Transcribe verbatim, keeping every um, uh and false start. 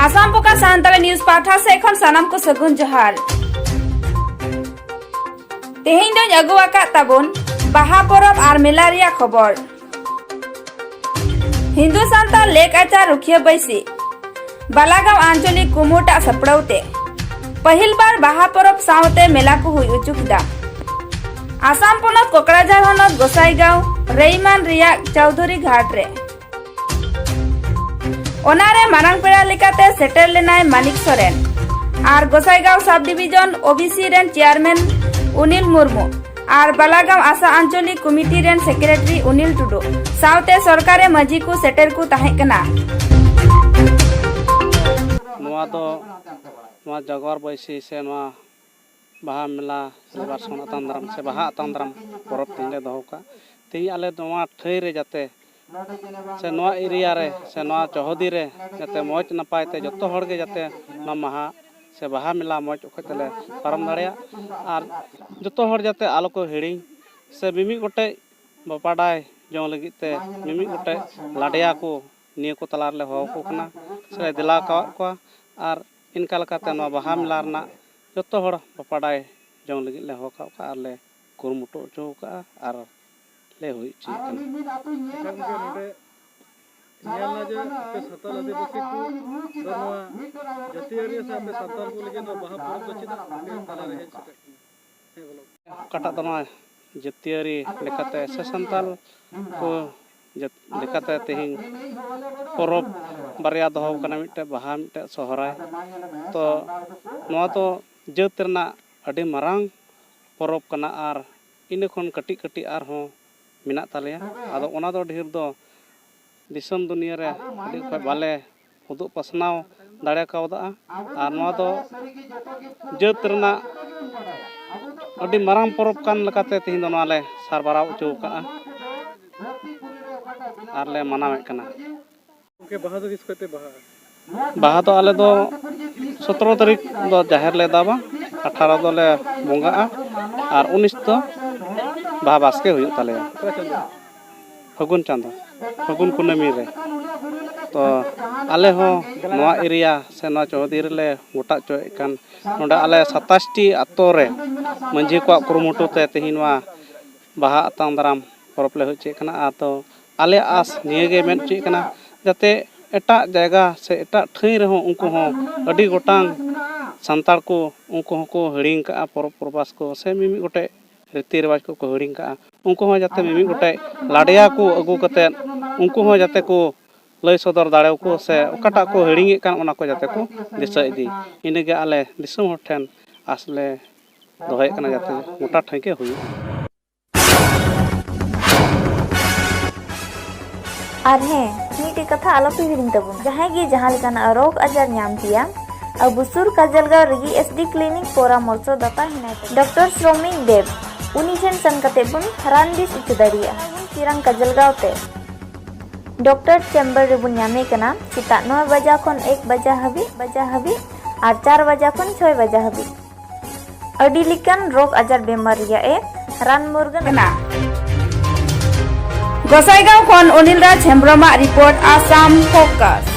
Assam ᱯᱚᱠᱟ Santali news ᱯᱟᱦᱴᱟ ᱥᱮᱫ ᱠᱷᱚᱱ ᱥᱟᱱᱟᱢ ᱠᱚ ᱥᱟᱹᱜᱩᱱ ᱡᱚᱦᱟᱨ᱾ ᱛᱮᱦᱮᱧ ᱫᱚᱧ ᱟᱹᱜᱩ ᱟᱠᱟᱫ ᱛᱟᱵᱚᱱ ᱵᱟᱦᱟ ᱯᱚᱨᱚᱵᱽ ᱟᱨ ᱢᱮᱞᱟ ᱨᱮᱭᱟᱜ ᱠᱷᱚᱵᱚᱨ᱾ ᱦᱤᱱᱫᱩ ᱥᱟᱱᱛᱟᱲ ᱞᱮᱠ ᱟᱪᱟᱨ ᱨᱩᱠᱷᱤᱭᱟᱹ ᱵᱟᱹᱭᱥᱤ ᱵᱟᱞᱟᱜᱟᱸᱣ ᱟᱧᱪᱚᱞᱤᱠ ᱠᱩᱢᱩᱴᱟᱜ ᱥᱟᱯᱲᱟᱣ ᱛᱮ ᱯᱟᱹᱦᱤᱞ ᱵᱟᱨ ᱵᱟᱦᱟ ᱯᱚᱨᱚᱵᱽ ᱥᱟᱶᱛᱮ ᱢᱮᱞᱟ ᱠᱚ ᱦᱩᱭ ᱦᱚᱪᱚ ᱠᱮᱫᱟ ᱟᱥᱟᱢ ᱯᱚᱱᱚᱛ ᱠᱚᱠᱲᱟᱡᱷᱟᱲ ᱦᱚᱱᱚᱛ ᱜᱚᱥᱟᱭᱜᱟᱸᱣ ᱨᱮᱭᱢᱟᱱ ᱨᱮᱭᱟᱜ ᱪᱚᱣᱫᱷᱩᱨᱤ ᱜᱷᱟᱴ ᱨᱮ᱾ ᱚᱱᱟᱨᱮ ᱢᱟᱨᱟᱝ ᱯᱮᱲᱟ ᱞᱮᱠᱟᱛᱮ ᱥᱮᱴᱮᱨ ᱞᱮᱱᱟᱭ ᱢᱟᱱᱤᱠ ᱥᱚᱨᱮᱱ ᱟᱨ ᱜᱚᱥᱟᱭᱜᱟᱸᱣ ᱥᱟᱵ ᱰᱤᱵᱤᱡᱚᱱ ᱳᱵᱤᱥᱤ ᱨᱮᱱ ᱪᱮᱭᱟᱨᱢᱮᱱ ᱩᱱᱤᱞ ᱢᱩᱨᱢᱩ ᱟᱨ ᱵᱟᱞᱟᱜᱟᱸᱣ ᱟᱥᱟ ᱟᱧᱪᱚᱞᱤᱠ ᱠᱚᱢᱤᱴᱤ ᱨᱮᱱ ᱥᱮᱠᱨᱮᱴᱟᱨᱤ ᱩᱱᱤᱞ ᱴᱩᱰᱩ ᱥᱟᱶᱛᱮ ᱥᱚᱨᱠᱟᱨᱤ ᱢᱟᱹᱡᱷᱤ ᱠᱚ ᱥᱮᱴᱮᱨ ᱠᱚ ᱛᱟᱦᱮᱸ ᱠᱟᱱᱟ᱾ ᱱᱚᱣᱟ ᱫᱚ, ᱱᱚᱣᱟ ᱡᱟᱜᱽᱣᱟᱨ ᱵᱟᱹᱭᱥᱤ ᱥᱮ ᱱᱚᱣᱟ ᱵᱟᱦᱟ ᱢᱮᱞᱟ ᱥᱮᱞᱮᱵᱨᱮᱥᱚᱱ ᱟᱛᱟᱝ ᱫᱟᱨᱟᱢ ᱥᱮ ᱵᱟᱦᱟ ᱟᱛᱟᱝ ᱫᱟᱨᱟᱢ ᱯᱚᱨᱚᱵᱽ ᱛᱮᱦᱮᱧ ᱞᱮ ᱫᱚᱦᱚ ᱠᱟᱜᱼᱟ᱾ ᱛᱮᱦᱮᱧ ᱟᱞᱮ ᱱᱚᱣᱟ ᱴᱷᱟᱹᱭ ᱨᱮ ᱡᱟᱛᱮ ᱥᱮ ᱱᱚᱣᱟ ᱮᱨᱤᱭᱟ ᱨᱮ ᱥᱮ ᱱᱚᱣᱟ ᱪᱚᱦᱚᱫᱤ ᱨᱮ ᱡᱟᱛᱮ ᱢᱚᱡᱽ ᱱᱟᱯᱟᱭ ᱛᱮ ᱡᱚᱛᱚ ᱦᱚᱲ ᱜᱮ ᱡᱟᱛᱮ ᱱᱚᱣᱟ ᱢᱟᱦᱟ ᱥᱮ ᱵᱟᱦᱟ ᱢᱮᱞᱟ ᱢᱚᱡᱽ ᱚᱠᱚᱡ ᱛᱮᱞᱮ ᱯᱟᱨᱚᱢ ᱫᱟᱲᱮᱭᱟᱜ ᱟᱨ ᱡᱚᱛᱚ ᱦᱚᱲ ᱡᱟᱛᱮ ᱟᱞᱚ ᱠᱚ ᱦᱤᱲᱤᱧ ᱥᱮ ᱢᱤᱢᱤᱫ ᱜᱚᱴᱮᱡ ᱵᱟᱯᱟᱰᱟᱭ ᱡᱚᱝ ᱞᱟᱹᱜᱤᱫ ᱛᱮ ᱢᱤᱢᱤᱫ ᱜᱚᱴᱮᱡ ᱞᱟᱰᱮᱭᱟ ᱠᱚ ᱱᱤᱭᱟᱹ ᱠᱚ ᱛᱟᱞᱟ ᱨᱮᱞᱮ ᱦᱚᱦᱚ ᱟᱠᱚ ᱠᱟᱱᱟ ᱥᱮᱞᱮ ᱫᱮᱞᱟ ᱟᱠᱟᱫ ᱠᱚᱣᱟ᱾ ᱟᱨ ᱤᱱᱠᱟ ᱞᱮᱠᱟᱛᱮ ᱱᱚᱣᱟ ᱵᱟᱦᱟ ᱢᱮᱞᱟ ᱨᱮᱱᱟᱜ ᱡᱚᱛᱚ ᱦᱚᱲ ᱵᱟᱯᱟᱰᱟᱭ ᱡᱚᱝ ᱞᱟᱹᱜᱤᱫ ᱞᱮ ᱦᱚᱦᱚ ᱟᱠᱟᱫ ᱠᱚᱣᱟ ᱟᱨ ᱞᱮ ᱠᱩᱨᱩᱢᱩᱴᱩ ᱦᱚᱪᱚ ᱟᱠᱟᱫᱼᱟ ᱟᱨ ᱞᱮ ᱦᱩᱭ ᱦᱚᱪᱚᱭᱮᱫ ᱠᱟᱱᱟ᱾ ᱟᱪᱪᱷᱟ ᱜᱚᱢᱠᱮ, ᱱᱚᱰᱮ ᱧᱮᱞ ᱮᱱᱟ ᱡᱮ ᱟᱯᱮ ᱥᱟᱱᱛᱟᱲ ᱟᱹᱫᱤᱵᱟᱹᱥᱤ ᱠᱚ ᱫᱚ ᱱᱚᱣᱟ ᱡᱟᱹᱛᱤᱭᱟᱹᱨᱤ ᱥᱮ ᱟᱯᱮ ᱥᱟᱱᱛᱟᱲ ᱠᱚ ᱞᱟᱹᱜᱤᱫ ᱱᱚᱣᱟ ᱵᱟᱦᱟ ᱯᱚᱨᱚᱵᱽ ᱫᱚ ᱪᱮᱫᱟᱜ ᱟᱯᱮ ᱛᱟᱞᱟ ᱨᱮ ᱦᱮᱡ ᱥᱮᱴᱮᱨ ᱠᱟᱱᱟ? ᱦᱮᱸ, ᱵᱚᱞᱚ᱾ ᱚᱠᱟᱴᱟᱜ ᱫᱚ ᱱᱚᱣᱟ ᱡᱟᱹᱛᱤᱭᱟᱹᱨᱤ ᱞᱮᱠᱟᱛᱮ ᱥᱮ ᱥᱟᱱᱛᱟᱲ ᱠᱚ ᱡᱟᱹᱛ ᱞᱮᱠᱟᱛᱮ ᱛᱮᱦᱮᱧ ᱯᱚᱨᱚᱵᱽ ᱵᱟᱨᱭᱟ ᱫᱚᱦᱚ ᱠᱟᱱᱟ, ᱢᱤᱫᱴᱮᱡ ᱵᱟᱦᱟ, ᱢᱤᱫᱴᱮᱡ ᱥᱚᱦᱨᱟᱭ᱾ ᱛᱚ ᱱᱚᱣᱟ ᱫᱚ ᱡᱟᱹᱛ ᱨᱮᱱᱟᱜ ᱟᱹᱰᱤ ᱢᱟᱨᱟᱝ ᱯᱚᱨᱚᱵᱽ ᱠᱟᱱᱟ ᱟᱨ ᱤᱱᱟᱹ ᱠᱷᱚᱱ ᱠᱟᱹᱴᱤᱡ ᱠᱟᱹᱴᱤᱡ ᱟᱨᱦᱚᱸ ᱢᱮᱱᱟᱜ ᱛᱟᱞᱮᱭᱟ᱾ ᱟᱫᱚ ᱚᱱᱟ ᱫᱚ ᱰᱷᱮᱨ ᱫᱚ ᱫᱤᱥᱚᱢ ᱫᱩᱱᱤᱭᱟᱹ ᱨᱮ ᱟᱹᱰᱤ ᱚᱠᱚᱡ ᱵᱟᱞᱮ ᱩᱫᱩᱜ ᱯᱟᱥᱱᱟᱣ ᱫᱟᱲᱮ ᱠᱟᱣᱫᱟ᱾ ᱟᱨ ᱱᱚᱣᱟ ᱫᱚ ᱡᱟᱹᱛ ᱨᱮᱱᱟᱜ ᱟᱹᱰᱤ ᱢᱟᱨᱟᱝ ᱯᱚᱨᱚᱵᱽ ᱠᱟᱱ ᱞᱮᱠᱟᱛᱮ ᱛᱮᱦᱮᱧ ᱫᱚ ᱱᱚᱣᱟ ᱞᱮ ᱥᱟᱨ ᱵᱟᱨᱟᱣ ᱦᱚᱪᱚ ᱟᱠᱟᱫᱼᱟ᱾ ᱟᱨ ᱞᱮ ᱢᱟᱱᱟᱣᱮᱫ ᱠᱟᱱᱟ᱾ ᱜᱚᱢᱠᱮ, ᱵᱟᱦᱟ ᱫᱚ ᱛᱤᱥ ᱠᱷᱚᱱ ᱯᱮ ᱵᱟᱦᱟᱜᱼᱟ? ᱵᱟᱦᱟ ᱫᱚ ᱟᱞᱮ ᱫᱚ ᱥᱚᱛᱨᱚ ᱛᱟᱹᱨᱤᱠᱷ ᱫᱚ ᱡᱟᱦᱮᱨ ᱞᱮ ᱫᱟᱵᱟ, ᱟᱴᱷᱟᱨᱚ ᱫᱚᱞᱮ ᱵᱚᱸᱜᱟᱜᱼᱟ ᱟᱨ ᱩᱱᱤᱥ ᱫᱚ ᱵᱟᱦᱟ ᱵᱟᱥᱠᱮ ᱦᱩᱭᱩᱜ ᱛᱟᱞᱮᱭᱟ᱾ ᱚᱠᱟ ᱪᱟᱸᱫᱳ? ᱯᱷᱟᱹᱜᱩᱱ ᱪᱟᱸᱫᱳ, ᱯᱷᱟᱹᱜᱩᱱ ᱠᱩᱱᱟᱹᱢᱤ ᱨᱮ᱾ ᱛᱚ ᱟᱞᱮ ᱦᱚᱸ ᱱᱚᱣᱟ ᱮᱨᱤᱭᱟ ᱥᱮ ᱱᱚᱣᱟ ᱪᱳᱣᱫᱷᱤ ᱨᱮᱞᱮ ᱜᱚᱴᱟ ᱦᱚᱪᱚᱭᱮᱫ ᱠᱟᱱ, ᱱᱚᱰᱮ ᱟᱞᱮ ᱥᱟᱛᱟᱥ ᱴᱤ ᱟᱛᱳ ᱨᱮ ᱢᱟᱹᱡᱷᱤ ᱠᱚᱣᱟᱜ ᱠᱩᱨᱩᱢᱩᱴᱩ ᱛᱮ ᱛᱮᱦᱮᱧ ᱱᱚᱣᱟ ᱵᱟᱦᱟ ᱟᱛᱟᱝ ᱫᱟᱨᱟᱢ ᱯᱚᱨᱚᱵᱽ ᱞᱮ ᱦᱩᱭ ᱦᱚᱪᱚᱭᱮᱫ ᱠᱟᱱᱟ᱾ ᱟᱨ ᱛᱚ ᱟᱞᱮᱭᱟᱜ ᱟᱥ ᱱᱤᱭᱟᱹ ᱜᱮ ᱢᱮᱱ ᱦᱚᱪᱚᱭᱮᱫ ᱠᱟᱱᱟ, ᱡᱟᱛᱮ ᱮᱴᱟᱜ ᱡᱟᱭᱜᱟ ᱥᱮ ᱮᱴᱟᱜ ᱴᱷᱟᱹᱭ ᱨᱮᱦᱚᱸ ᱩᱱᱠᱩ ᱦᱚᱸ ᱟᱹᱰᱤ ᱜᱚᱴᱟᱝ ᱥᱟᱱᱛᱟᱲ ᱠᱚ, ᱩᱱᱠᱩ ᱦᱚᱸᱠᱚ ᱦᱤᱲᱤᱧ ᱠᱟᱜᱼᱟ ᱯᱚᱨᱚᱵᱽ ᱯᱚᱨᱵᱟᱥ ᱠᱚ, ᱥᱮ ᱢᱤᱢᱤᱫ ᱜᱚᱴᱮᱡ ᱨᱤᱛᱤ ᱨᱮᱣᱟᱡᱽ ᱠᱚᱠᱚ ᱦᱤᱲᱤᱧ ᱠᱟᱜᱼᱟ᱾ ᱩᱱᱠᱩ ᱦᱚᱸ ᱡᱟᱛᱮ ᱢᱤᱢᱤᱫ ᱜᱚᱴᱮᱡ ᱞᱟᱰᱮᱭᱟ ᱠᱚ ᱟᱹᱜᱩ ᱠᱟᱛᱮᱫ ᱩᱱᱠᱩ ᱦᱚᱸ ᱡᱟᱛᱮ ᱠᱚ ᱞᱟᱹᱭ ᱥᱚᱫᱚᱨ ᱫᱟᱲᱮᱭᱟᱠᱚ ᱥᱮ ᱚᱠᱟᱴᱟᱜ ᱠᱚ ᱦᱤᱲᱤᱧᱮᱫ ᱠᱟᱱ ᱚᱱᱟ ᱠᱚ ᱡᱟᱛᱮ ᱠᱚ ᱫᱤᱥᱟᱹ ᱤᱫᱤ᱾ ᱤᱱᱟᱹᱜᱮ ᱟᱞᱮ ᱫᱤᱥᱚᱢ ᱦᱚᱲ ᱴᱷᱮᱱ ᱟᱥ ᱞᱮ ᱫᱚᱦᱚᱭᱮᱫ ᱠᱟᱱᱟ, ᱡᱟᱛᱮ ᱜᱚᱴᱟ ᱴᱷᱟᱹᱭ ᱜᱮ ᱦᱩᱭᱩᱜ᱾ ᱟᱨ ᱦᱮᱸ, ᱢᱤᱫᱴᱮᱡ ᱠᱟᱛᱷᱟ ᱟᱞᱚᱯᱮ ᱦᱤᱲᱤᱧ ᱛᱟᱵᱚᱱᱟ, ᱡᱟᱦᱟᱸᱭ ᱜᱮ ᱡᱟᱦᱟᱸ ᱞᱮᱠᱟᱱᱟᱜ ᱨᱳᱜᱽ ᱟᱡᱟᱨ ᱧᱟᱢ ᱯᱮᱭᱟ, ᱟᱵᱚ ᱥᱩᱨ ᱠᱟᱡᱚᱞᱜᱟᱸᱣ ᱨᱮᱜᱮ ᱮᱥ ᱰᱤ ᱠᱞᱤᱱᱤᱠ ᱯᱚᱨᱟᱢᱚᱨᱥᱚ ᱫᱟᱛᱟ ᱦᱮᱱᱟᱭ ᱛᱟᱵᱚᱱᱟ᱾ ᱰᱚᱠᱴᱚᱨ ᱥᱨᱚᱢᱤᱠ ᱫᱮᱵ, ᱩᱱᱤ ᱴᱷᱮᱱ ᱥᱮᱱ ᱠᱟᱛᱮ ᱵᱚᱱ ᱨᱟᱱ ᱵᱮᱥ ᱦᱚᱪᱚ ᱫᱟᱲᱮᱭᱟᱜᱼᱟ᱾ ᱪᱤᱨᱟᱝ ᱠᱟᱡᱚᱞᱜᱟᱸᱣ ᱛᱮ᱾ ᱰᱚᱠᱴᱚᱨ ᱪᱮᱢᱵᱟᱨ ᱨᱮᱵᱚᱱ ᱧᱟᱢᱮ ᱠᱟᱱᱟ ᱥᱮᱛᱟᱜ ᱱᱚᱭ ᱵᱟᱡᱟ ᱠᱷᱚᱱ ᱮᱠ ᱵᱟᱡᱟ ᱦᱟᱹᱵᱤᱡ, ᱵᱟᱡᱟ ᱦᱟᱹᱵᱤᱡ ᱟᱨ ᱪᱟᱨ ᱵᱟᱡᱟ ᱠᱷᱚᱱ ᱪᱷᱚᱭ ᱵᱟᱡᱟ ᱦᱟᱹᱵᱤᱡ᱾ ᱟᱹᱰᱤ ᱞᱮᱠᱟᱱ ᱨᱳᱜᱽ ᱟᱡᱟᱨ ᱵᱮᱢᱟᱨ ᱨᱮᱭᱟᱜ ᱮ ᱨᱟᱱ ᱢᱩᱨᱜᱟᱹᱱ ᱠᱟᱱᱟ᱾ ᱜᱚᱥᱟᱭᱜᱟᱸᱣ ᱠᱷᱚᱱ ᱚᱱᱤᱞ ᱨᱟᱡᱽ ᱦᱮᱢᱵᱨᱚᱢᱟᱜ ᱨᱤᱯᱳᱨᱴ, ᱟᱥᱟᱢ ᱯᱷᱳᱠᱟᱥ᱾